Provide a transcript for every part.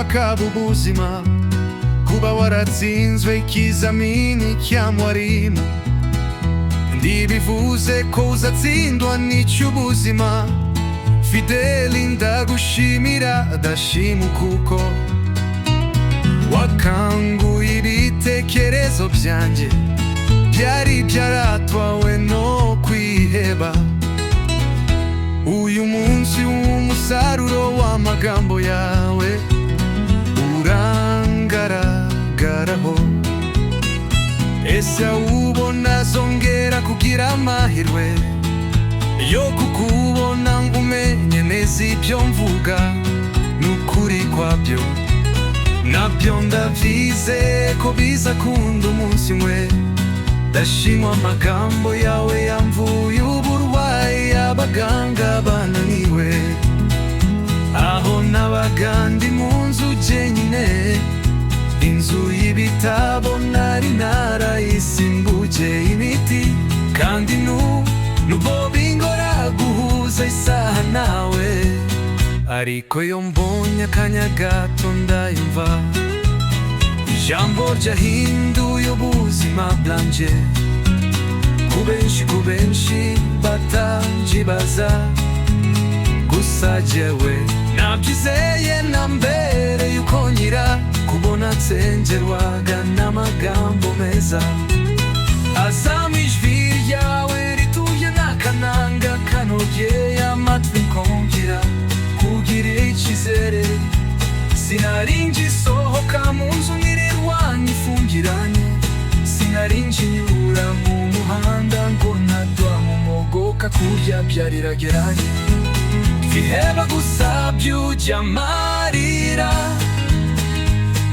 akaba ubuzima. Kuba waratsinzwe ikizamini cya mwarimu ntibivuze ko uzatsindwa n'icy'ubuzima. Fideli, ndagushimira, ndashima kuko wakanguye ibitekerezo byanjye byari byaratwawe no kwiheba. Uyu munsi w'umusaruro w'amagambo yawe urangaragaraho. Ese ubona zongera kugira amahirwe yo kukubona ngo umenye neza ibyo mvuga n'ukuri kwabyo? Nabyo ndabyizeye ko bizakunda umunsi umwe. Ndashimwa amagambo yawe yamvuye uburwayi abaganga bananiwe. Aho nabaga ndi mu nzu jyenyine, inzu y'ibitabo nari narayisimbuje imiti, kandi nubwo bingora guhuza isaha nawe, ariko iyo mbonye akanya gato ndayumva. Ijambo ryahinduye ubuzima bwanjye. Ku benshi batanjibaza, gusa jyewe nabyizeye na mbere yuko nyira kubona nsengerwaga n'amagambo meza azama ijwi ryawe rituye n'akananga kanogeye amatwi, nkongera kugira icyizere. Sinari ngisohoka mu nzu nirirwa nyifungiranye, sinari nkinyura mu muhanda ngo ntagwa mu mogoka, kurya byarirageranye. Twiheba gusa byujya amarira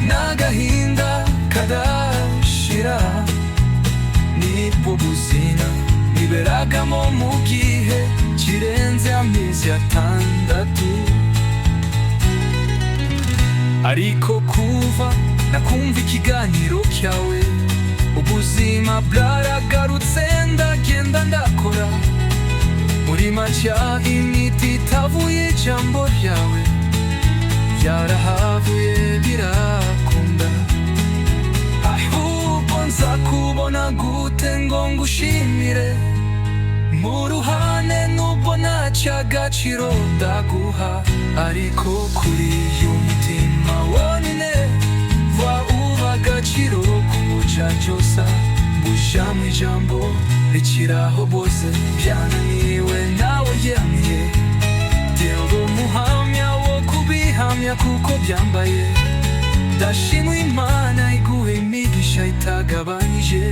n'agahinda kadashira, nibwo buzima niberagamo mu gihe kirenze amezi 6. Ariko kuva nakumva ikiganiro cyawe, ubuzima bwaragarutse, ndagenda, ndakora. Muri macya, imiti itavuye, ijambo ryawe ryarahavuye, birakunda. Ahubwo nzakubona gute ngo ngushimire mu ruhane? Nubwo ntacyo agaciro ndaguha, ariko kuri uyu mutima wonyine va uba agaciro k'umucanjosa buja mu ijambo rikiraho bose byananiwe nawe yemye. Jyewe umuhamya wo kubihamya kuko byambaye. Ndashimwa Imana iguha imigisha itagabanyije,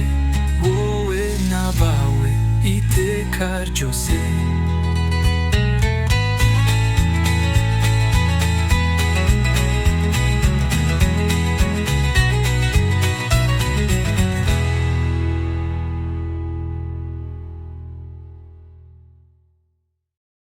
wowe n'abawe iteka ryose.